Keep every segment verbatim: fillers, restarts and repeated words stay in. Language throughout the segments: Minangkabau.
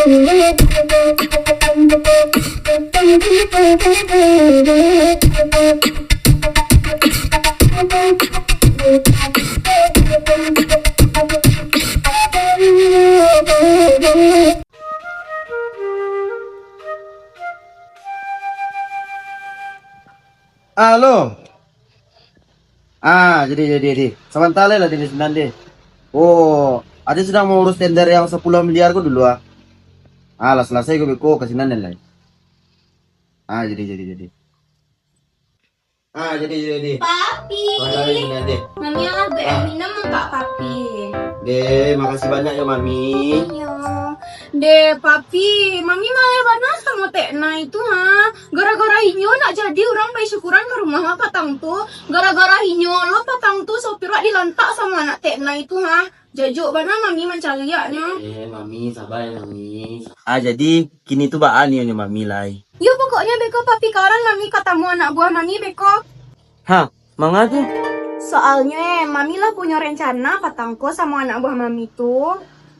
Halo. Ah, jadi, jadi, jadi. Sabanta lai lah di sinan deh. Oh, ade sadang maurus tender yang sapuluah miliar ko dulu ah. Ah, lah salasai ko beko ka sinan den lai. Ah, jadi, jadi, jadi. Ah, jadi, jadi, jadi. Papi. Sabanta lai sinan deh. Mami alah buek Ah. minum untuak Papi. Deh, makasih banyak ya, Mami. Iyo. Deh, Papi, Mami marah bana samo Tek Nai tu, ha. Gara-gara inyo nak jadi urang pai syukuran ka rumah patang tu. Gara-gara inyo lo patang tu sopir wak dilantak samo anak Tek Nai tu, ha. Jajok bana Mami mancaliaknyo. Eh, Mami, sabar ya, Mami. Ah, jadi, kini tu baa nio Mami lai? Yo, pokoknyo beko Papi kawan Mami katamu anak buah Mami beko. Ha, manga tu? Soalnyo, eh, Mami lah punyo rencana patang ko samo anak buah Mami tu.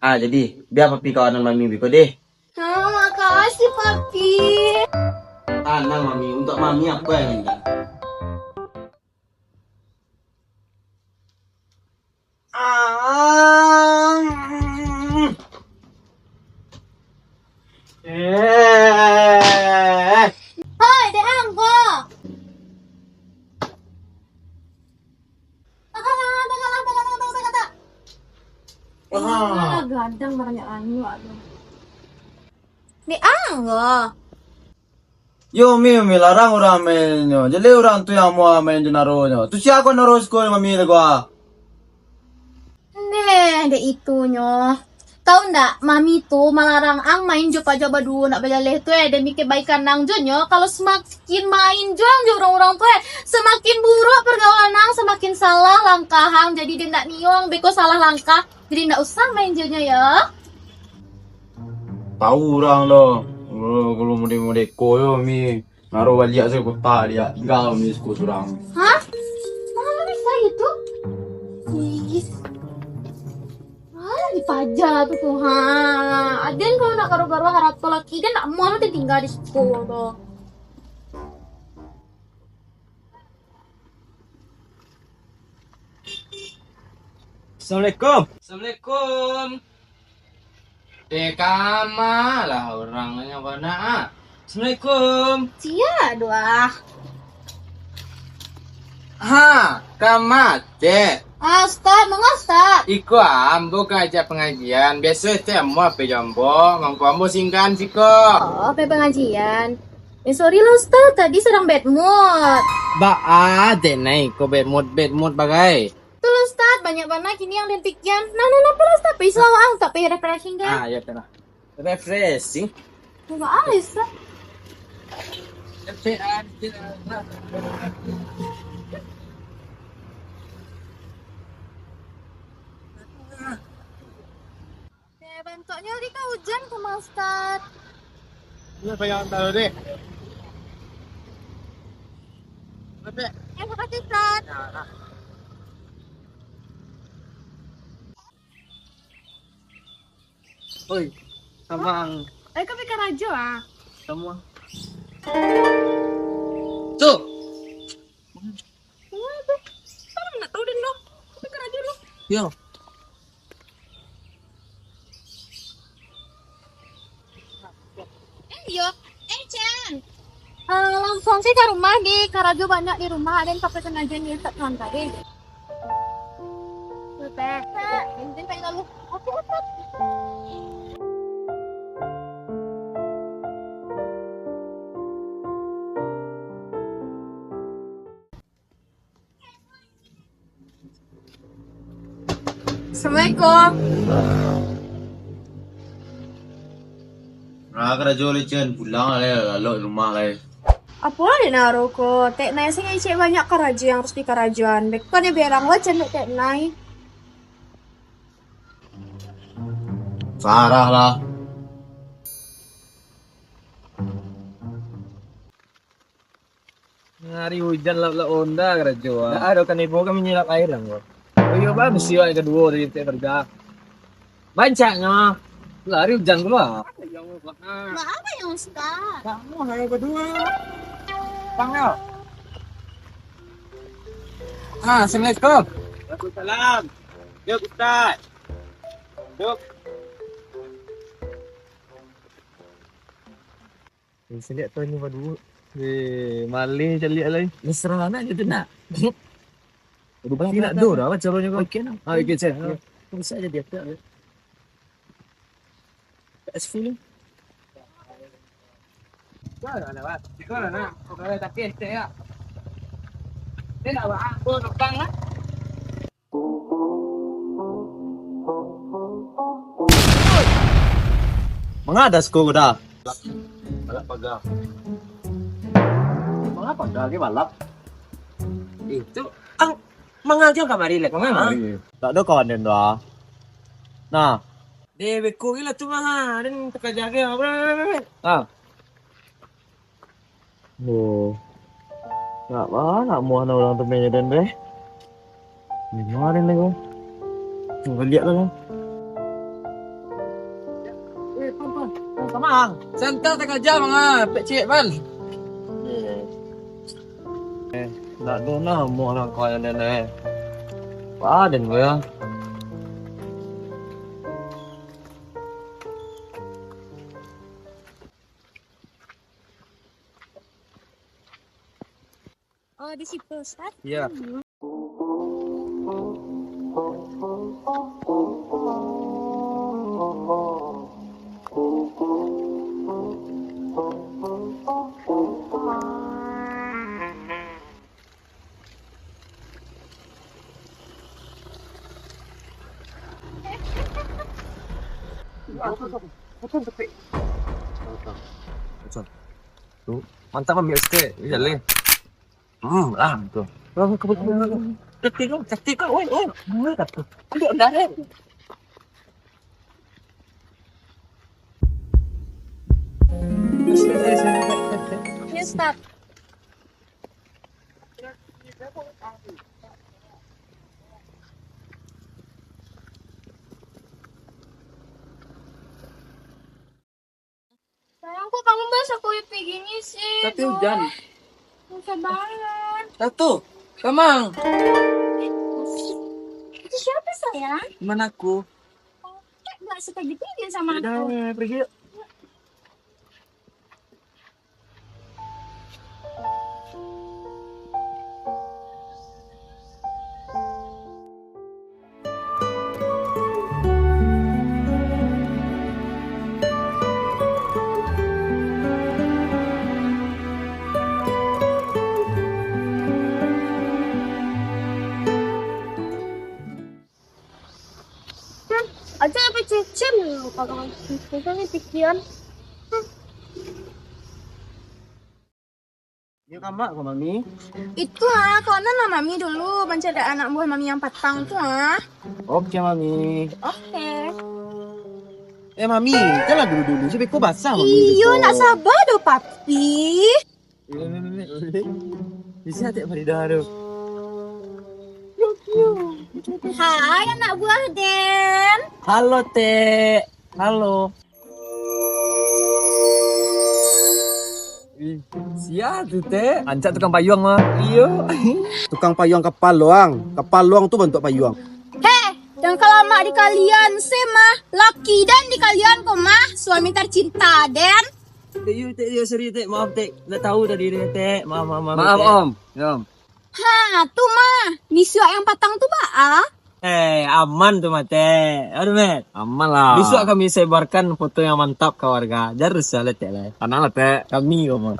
Ah, jadi, bia Papi kawanan Mami beko deh. Oh, makasih, Papi. Tanang, Mami. Untuak Mami, apo yang indak? Ah. Eh. Hoi, dek angko. Wah. Gadang banyak anu, aduh. Dek angko. Yo, Mi, Mi, larang urang mainnyo. Jaleh urang tu yang amuah main jo naronyo. Tu sia ko naro siko Mami tu ko, ah? Neh, dek itunyo. Tau ndak, Mami tu malarang ang main jo paja baduo nak bajaleh tu, eh, demi kebaikan ang jo nyo. Kalau semakin main jo ang jo urang-urang tu, eh, semakin buruak pergaulan ang, semakin salah langkah ang. Jadi, dek ndak nio ang beko salah langkah. Jadi, ndak usah main jo nyo, yo. Tau urang lo. Kalau, kalau mode-mode ko yo, Mi. Naruh baliak sajo kota dia. Tingga Mi siko surang. Hah? Manga bisa gitu? Ih. Ah, dipaja tu, tu. Ha. Aden kalau nak karuah-karuah harato laki, den nak mau nanti tingga di siko tu. Assalamualaikum. Assalamualaikum. Eh, kama lah urangnyo ko nak, ah. Assalamualaikum. Sia doh, ah. Ha, kama, Tek. Ah, Ustaz, manga, Ustaz? Iko, ah, ambo ka ajak pangajian. Biaso, Tek, ambo ape jo ambo. Mangko ambo singgahan siko. Oh, ape pangajian? Eh, sorry lah, Ustaz. Tadi sadang bad mood. Baa, Tek, nai ko bad mood, bad mood bagai. Tu lah, Ustaz, banyak bana kini yang den pikian. Nah, nah, napa lah, Ustaz? Pai sawah, ah, Ustaz, pai refreshing, kan? Ah, yo, lah. Refreshing? Coba alis, Ustaz. Eh, bantuaknyo tadi kan ujan tu, Ustaz. Ini apa yang taruh deh? Berapa? Eh, makasih, Ustaz. Oi, samang. Eh, kami karajo, ah. Kamu. Tuh. Wah, tuh. Orang nak tahu dan dong. Kami karajo, dong. Yo. Eh, yo. Eh, Chan. Eh, langsung sih ka rumah, di karajo banyak di rumah, aden pakai sengaja ni tak tuan tadi. Bebek. Mungkin kayak lalu. Oke, oke. Assalamualaikum. Nah, karajo lai, Cen. Pulang lah, lalok di rumah lai. Apo lah dek Naro ko? Tek Nai asa ngecek banyak karajo yang harus dikarajoan. Beko kan berang lah, Cen, dek Tek Nai. Sarah lah. Hari hujan lap-lap onda karajo, ah. Ndak ado kan ibo kami nyilap air lah, Bro. Oh iyo, bah, bisi wak kaduo dari Tek Berga. Bancaknyo. Lari hujan tu lah. Ya Allah, Pak. Nah. Maaf ya, Ustaz. Kamu hai berdua. Bang, ya. Ah, assalamualaikum. Waalaikumsalam. Yuk, Ustaz. Yuk. Eh, caliak tu ni baduo. Eh, maleh caliak lai. Mesra nak je tu nak. Bukti nak do dah, macam mana kau? Okey, nah. Ah, okey, cek. Bisa jadi apa? Kat Siful ni. Kau lah nak, kau lah nak. Kau lah tapi estek ya. Dia nak buat apa, numpang lah. Mangadas ko dah. Balap paga. Manga paga ke balap? Eh, tu ang mangaja kamari lah, kau manga? Tak ada kawan den dah. Nah. Deh, beko lah tu manga. Den takaja ke. Ha. Oh. Nak ma, nak muah nak urang temenyo den deh. Di ma den ko? Cubo liek lah. Eh, pan, pan. Samang. Santa takaja manga, pek ciek pan. Eh, nak do nak muah nak kau den deh. Pa den ko ya. Oh, di situ, Ustaz? Iya. Tu, mantap, ambil sikit. Iya, leh. Hmm, lah, tu. Lah, kau, kau, kau, kau. Cantik kau, cantik kau. Oi, oi. Mana dah tu? Ambil darah. Ini start. Sayang, kok kamu basah kuyup kayak gini sih? Tapi hujan. Susah banget. Satu, Kamang. Itu siapa, sayang? Teman aku. Kok nggak suka gitu dia sama aku? Udah, pergi yuk. Aja apa cecen lu kalau itu ni pikiran. Yo, kamak ko, Mami. Itu ah, kawanan lah Mami dulu mancari anak buah Mami yang patang tu ah. Oke, Mami. Oke. Eh, Mami, janganlah dulu-dulu. Sampai ko basah, Mami. Iyo, nak sabar doh, Papi. Ini, ini, ini. Bisa, Tek Farida tu. Hai, anak buah Den. Halo, Tek. Halo. Ih, sia tu, Tek. Rancak tukang payuang mah. Iyo. Tukang payuang kapal luang. Kapal luang tu bantuak payuang. Heh, jan kalamak di kalian se mah. Laki den di kalian ko mah. Suami tercinta den. Tek, yo, Tek, yo, sorry, Tek. Maaf, Tek. Ndak tahu tadi, Tek. Maaf, maaf, maaf, Tek. Maaf, Om. Yo, Om. Ha, tu mah. Bisuak yang patang tu baa? Eh, aman tu mah, Tek. Aduh, Mek. Aman lah. Bisuak kami sebarkan foto yang mantap ka warga. Jan usah lah, Tek, lah. Tanang lah, Tek. Kami ko mah.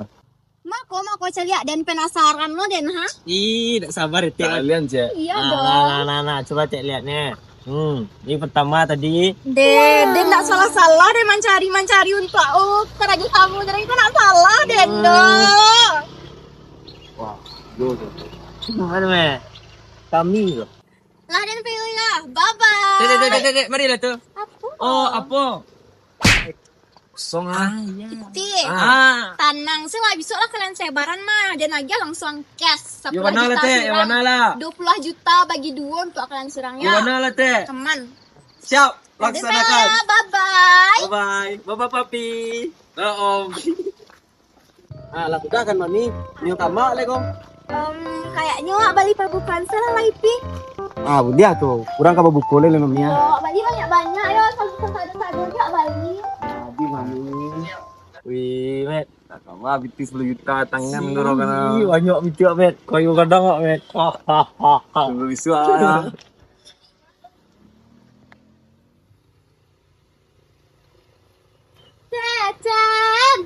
Mako, mako caliak den penasaran lo den, ha? Ih, ndak sabar, Tek. Kalian, Cek. Iyo doh. Nah, nah, nah, nah, cubo, Tek, liek ni. Hmm, ini pertama tadi. Den, den ndak salah-salah den mancari-mancari untuak, oh, karagi kamu, jadi itu ndak salah den doh. Wah, yo, yo. Cubo, Mek. Kami tu. Lah, den pai lah. Bye-bye. Dek, dek, dek, dek, dek, marilah tu. Apo? Oh, apo? Kosong ah. Ah, iya. Iti. Ah. Tanang se lah, bisuak lah kalian sebaran mah. Den agiah langsung cash. Yo, sapuluah juta lah, Tek, yo, surang. Yo, bana lah. Dua puluah juta bagi duo untuak kalian surang, yo. Yo, bana lah, Tek. Aman. Siap, laksanakan. Bye-bye. Bye-bye. Bye-bye, Papi. Bye, Om. Ah, lah sudah kan, Mami? Nio kamak le ko. Em, kayaknyo awak bali pabukoan salah lai, Pi. Ah, buliah tu. Urang ka babuko le, Mami, ah. Yo, awak bali banyak-banyak yo, sado-sado awak bali. Jadi, Mami. Wih, Met. Tak kama, biti sapuluah juta tangan dorong kana. Ih, banyak biti, Met. Kayo gadang, Met. Tunggu bisuak, ah. Cacang!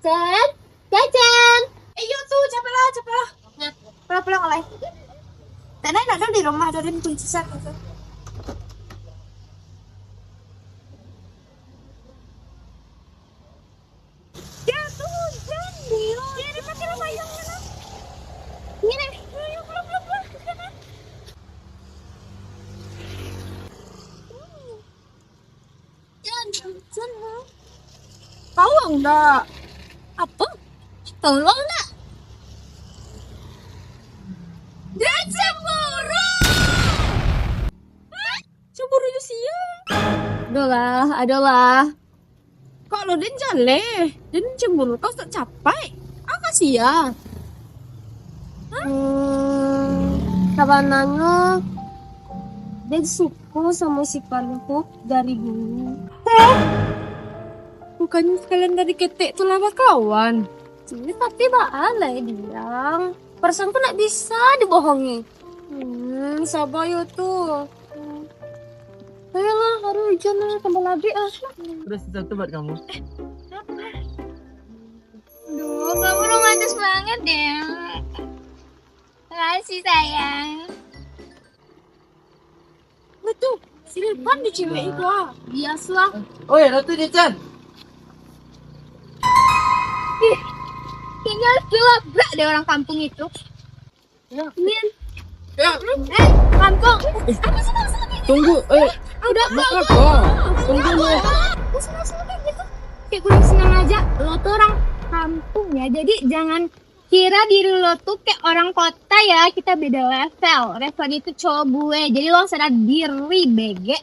Cacang! Cacang! Ayo tu, capeklah, capeklah. Nah, pulang, pulang, Alai. Tak naik nak di rumah, ada kunci satu tu. Jatuh hujan, Dio. Dia ada pakai lah payung sana. Ini nih. Ayo, pulang, pulang, pulang. Jangan hujan, ha. Tolong dak? Apa? Tolong dak? Dia cemburu. Hah? Cemburu jo sia? Adolah, adolah. Kok lo den jaleh? Den cemburu kau sak capai. Kau ka sia? Hmm, sabananyo den suko samo si Panuh tu dari dulu. Hah? Bukannyo sakalian dari ketek tu lah bakawan? Tapi baa lai, Diang. Perasaanku ndak bisa dibohongi. Hmm, saba yo tu. Ayolah, aduh, hujan lah, tambah labik ah. Udah sisa tu buat kamu. Duh, kamu romantis banget deh. Makasih, sayang. Nah tu, si Irfan di cewek itu ah. Biasalah. Oi, Ratu Jecan. Ih, kayaknya harus dilabrak deh orang kampung itu. Ya. Min. Ya. Eh, kampung. Apa sih maksudnya? Tunggu, eh. Udah, maaf, kampung. Bang. Tunggu, lu. Apa sih maksudnya kayak gitu? Kayak kurang senang aja. Lo tuh orang kampung ya, jadi jangan kira diri lo tuh kayak orang kota ya, kita beda level. Reva itu cowok gue, jadi lo sadar diri, bege.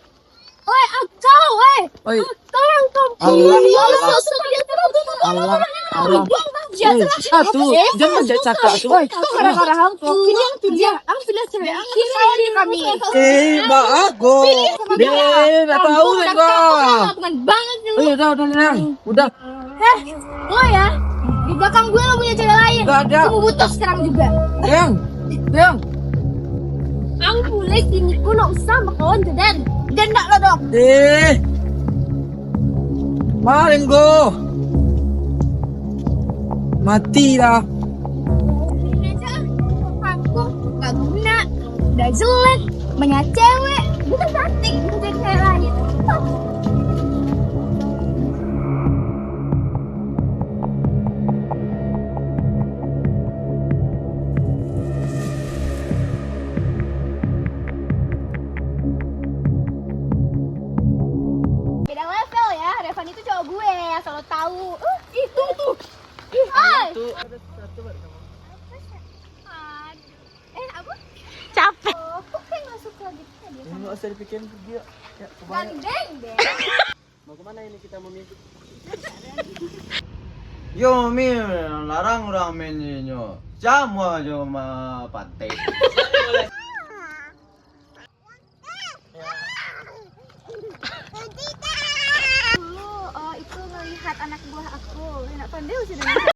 Oi, akau, oi. Oi. Akau, akau. Allah, Allah. Allah, Allah. Oi, ah, tu, jangan ajak cakap tu. Oi, kau marah-marah, kau. Pilih yang tu dia. Aku pilih cewek. Aku pilih kami. Eh, baa ko. Pilih sama dia. Deh, dah tahu, kampung, dah tahu. Bukan banget lu. Eh, udah, udah, tenang. Udah. Heh, lo ya, di belakang gue lo punya cewek lain. Gak ada. Gue mau putus sekarang juga. Deng, Deng. Ang mulai kini ko ndak usah bakawan jo den. Den ndak lo dong. Eh. Maling ko. Mati dah. Ini aja, kampung, gak guna. Udah jelek, banyak cewek, bukan cantik, bukan cewek lain. Beda level ya, Revan itu cowok gue, asal lo tahu. Uh, itu tuh. Ih, hai. Itu. Ada satu buat kamu. Apa sih? Aduh. Eh, apa? Capek. Oh, kok kayak nggak suka gitu ya dia? Ya, sama nggak usah dipikirin, pergi ya. Ya, kebayang. Gandeng deh. Mau kemana ini kita mau mimpi? Yo, Mi, larang urang main nyo. Jam aja ma pantai. Dulu, oh, itu melihat anak buah aku. Enak pandai usia dengan